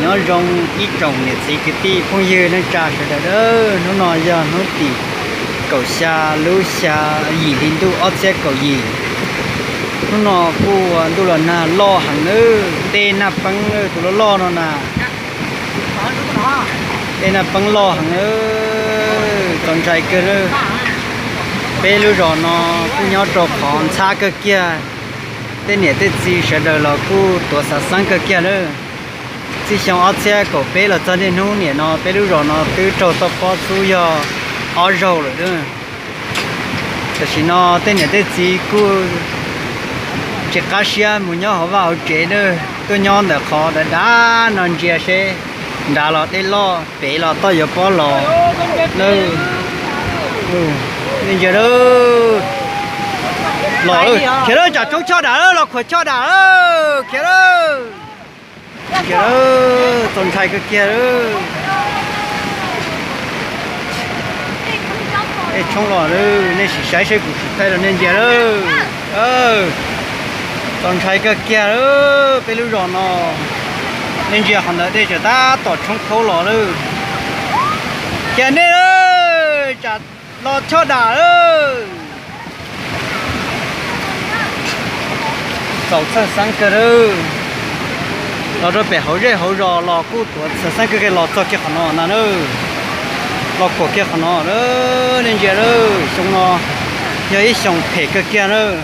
Nyob zoo ib tsoom niam txiv kwv tij phooj ywg neej tsa sawv daws, hnub no yog hnub tim kaum xya lub xya yim hli ntuj ob txhiab kaum yim. Hnub no kuj ua ntuj los nag loj heev nawb, dej Naj Peeb tus loj loj no na, dej Naj Peeb loj heev, txaus ntshai kawg nawb. Peb lub zos no kuj nyob rau qhov ntxhab kawg kiag, tej niam tej txiv sawv daws los kuj tuav xav xeeb kawg kiag nawb. Txij xyoo ob txhiab kaum peb los txog niaj hnub niam no peb lub zos no twb raug toj pob xub yog ob zaug lawm. Tam sim no tej niam tej txiv kuj tsis qab siab mus nyob hauv vaj hauv tsev nawb, tuaj nyob ntawm qhov dav dav no ntsia seb nrad los dej loj, pem los toj yuav pob los nawb. Nej ntsia lawm, los khiav lawm, tsam tshoob choj dam lawm, los khuam choj dam lawm, khiav lawm. Khiav lawm, txaus ntshai kawg kiag lawm. Dej tshoob los lawm, nej sim saib seb kuv sim thaij rau nej ntsia lawm. Txaus ntshai kawg kiag lawm peb lub zos no. Nej ntsia qhov ntawd dej tseem tab tom tshoob khaub los lawm. Khiav nej lawm, tsam los choj dam lawm. Txaus txhawj xeeb kawg lawm. Los rau pem hauv zej hauv zos los kuj tuav txhawj xeeb kawg kiag, los txog kiag qhov no na, los khuam kiag qhov no lawm. Nej ntsia lawm, xyoo no yog ib xyoos phem kawg kiag lawm.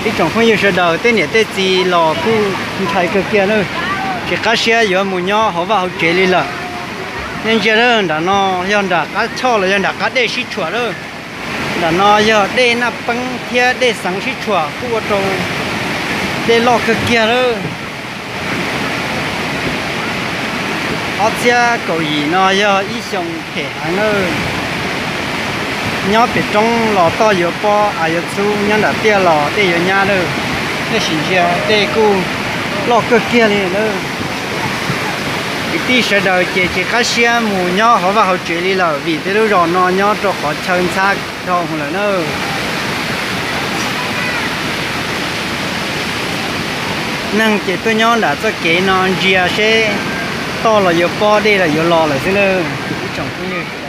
Ib tsoom phooj ywg sawv daws, tej niam tej txiv los kuj ntshai kawg kiag lawm, tsis qab siab yuav mus nyob hauv vaj hauv tsev li lawm. Nej ntsia lawm, nram no yog nram qab choj los yog nram qab dej sib tshuam lawm. Nram no yog dej Naj Peeb thiab dej Xeev sib tshuam kuj ua rau dej loj kawg kiag lawm. Ob txhiab kaum yim no yog ib xyoos phem heev nawb. Nyob pem roob los toj yuav pob av yuav txhub, nyob nram tiaj los dej yuav nyab lawm. Nej sim ntsia dej kuj loj kawg kiag li lawm. Kwv tij sawv daws ces tsis qab siab mus nyob hauv vaj hauv tsev li lawm vim peb lub zos no nyob rau qhov chaw ntxhab dhau lawm na. Neeg ces tuaj nyob nram txoj kev no ntsia seb toj los yuav pob dej los yuav los lawm xwb nawb ib tsoom phooj ywg.